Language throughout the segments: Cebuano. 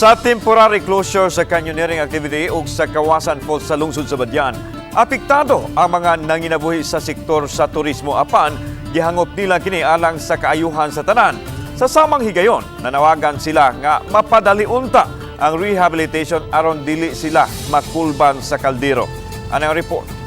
Sa temporary closure sa canyoneering activity ug sa Kawasan Falls sa lungsod sa Badian, apektado ang mga nanginabuhi sa sektor sa turismo, apan gihangop nila kini alang sa kaayuhan sa tanan. Sa samang higayon, nanawagan sila nga mapadali unta ang rehabilitation aron dili sila makulban sa kaldero. Ano ang report?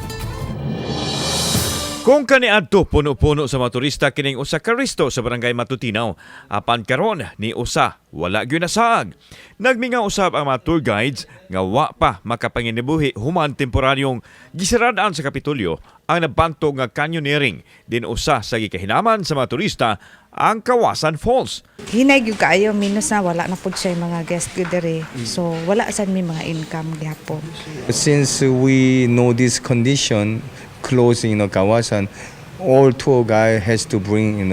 Kung kaniadto puno-puno sa mga turista kining usa ka resto sa Barangay Matutinaw, apan karon ni usa wala gyud nasaag. Nagmingaw usab ang mga tour guides nga wa pa makapanginabuhi human temporaryong gisirad-an sa Kapitolyo ang nabantog nga canyoneering, din usa sa gikahinaman sa mga turista, ang Kawasan Falls. Hinay gyud kaayo, minus na, wala na pud siya yung mga guest gyud diri. So wala sad may mga income gihapon. Since we know this condition, closing, Kawasan, all tour guide has to bring,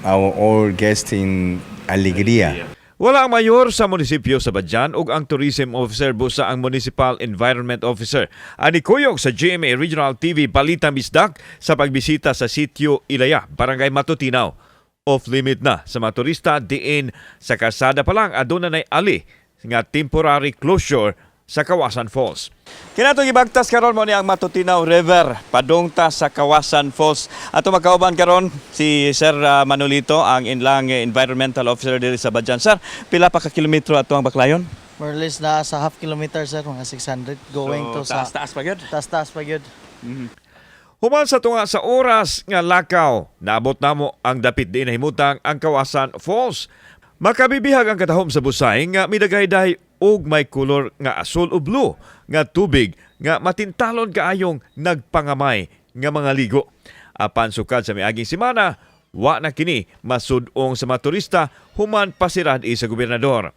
our all guests in Alegria. Wala ang mayor sa munisipyo sa Badian ug ang tourism officer busa ang municipal environment officer. Ani kuyog sa GMA Regional TV Balita Bisdak sa pagbisita sa sitio Ilaya, Barangay Matutinaw. Off limit na sa mga turista diin sa kalsada pa lang aduna nay ali nga temporary closure sa Kawasan Falls. Kini atong gibagtas karon mo ni ang Matutinaw River padung ta sa Kawasan Falls. Ato magkauban karon si Sir Manolito, ang inlang environmental officer diri sa Badian. Sir, pila pa ka kilometro ato ang baklayon? More or less na sa half kilometer, sir, mga 600 going to sa Taas pa gyud. Taas-taas pa gyud. Human sa tunga sa oras nga lakaw, naabot namo ang dapit diin nahimutang ang Kawasan Falls. Makabibihag ang katahom sa busay nga midagayday og may kolor nga asul o blue nga tubig nga matintalon kaayong nagpangamay nga mga ligo. Apan sukad sa miaging semana, wa na kini masud-ong sa mga turista human pasirad sa gobernador.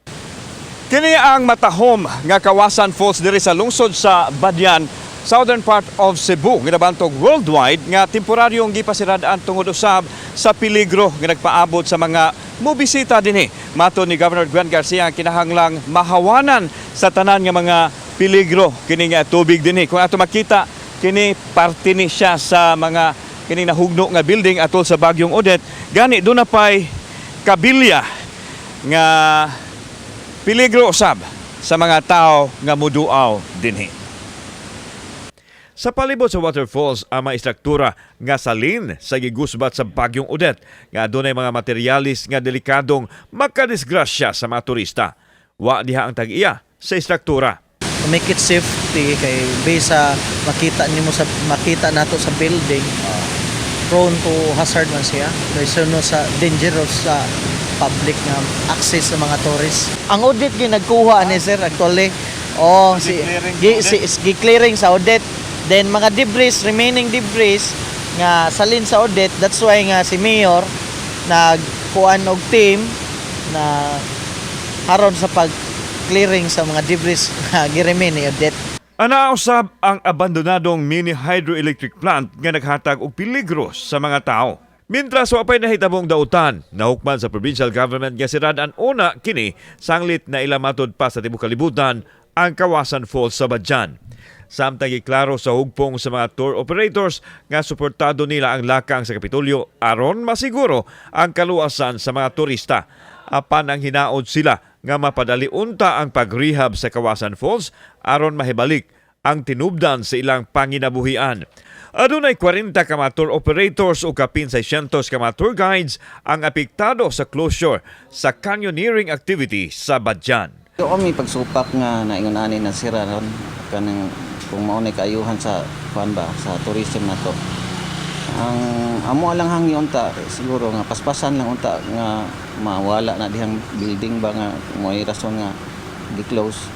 Kini ang matahom nga Kawasan Falls diri sa lungsod sa Badian, southern part of Cebu, nga nabantog worldwide nga temporaryong gipasirad-an tungod usab sa peligro nga nagpaabot sa mga mobisita dinhi. Matod ni Governor Gwen Garcia, ang kinahanglang mahawanan sa tanan nga mga peligro kini nga tubig dinhi. Kung ato makita kini, parte ni siya sa mga kini nahugno nga building atol sa Bagyong Odette. Gani duna pay kabilya nga peligro usab sa mga tao nga muduaw dinhi. Sa palibot sa waterfalls ang mga istruktura nga salin sa gigusbat sa Bagyong Odette nga adunay mga materyales nga delikadong makadisgrasya sa mga turista. Wa diha ang tag-iya sa istruktura. To make it safety kay based sa makita nimo sa makita nato sa building, prone to hazard man siya. Kay no sa dangerous sa public nga access sa mga tourists. Ang Odette gyud nagkuha ani, sir, actually. Oh, si gi, si gi clearing sa Odette. Then mga debris, remaining debris nga salin sa Odette, that's why nga si Mayor nagkuan og team na aron sa pag clearing sa mga debris nga gi-remain ni Odette. Ana usab ang abandonadong mini hydroelectric plant nga naghatag og peligro sa mga tao. Mintras wa pay nahitabong dautan, nahukman sa provincial government nga sirad-an una kini sanglit na ila matud pa sa tibuok kalibutan ang Kawasan Falls sa Badian. Samtang giklaro sa hugpong sa mga tour operators nga suportado nila ang lakang sa Kapitolyo aron masiguro ang kaluwasan sa mga turista. Apan ang hinaod sila nga mapadali unta ang pagrehab sa Kawasan Falls aron mahibalik ang tinubdan sa ilang panginabuhian. Adunay 40 ka mga tour operators o kapin 600 ka mga tour guides ang apektado sa closure sa canyoneering activity sa Badian. Yo kami pagsupak nga naingon ani na sira ron kanang kung mao ni kaayuhan sa kuan ba sa tourism na to. Ang amo lang hangyo unta siguro nga paspasan lang unta nga mawala na dihang building ba nga mo'y rason nga gi-close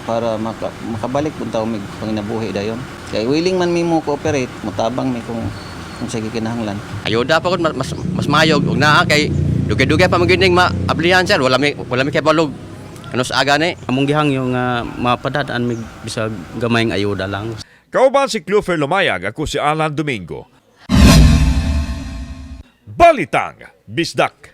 para makabalik unta mig panginabuhi dayon. Kay willing man mi mo cooperate, motabang mi kung sige kinahanglan. Ayuda pa gud, mas mas mayog ug naa kay dugay-dugay pa man gyud ning maablihan, sir, wala mi kay balog ano sa aga ni. Among gihangyo nga mapadadaan mig bisag gamayng ayuda lang. Kauban si Clofer Lumayag, ako si Alan Domingo. Balitang Bisdak.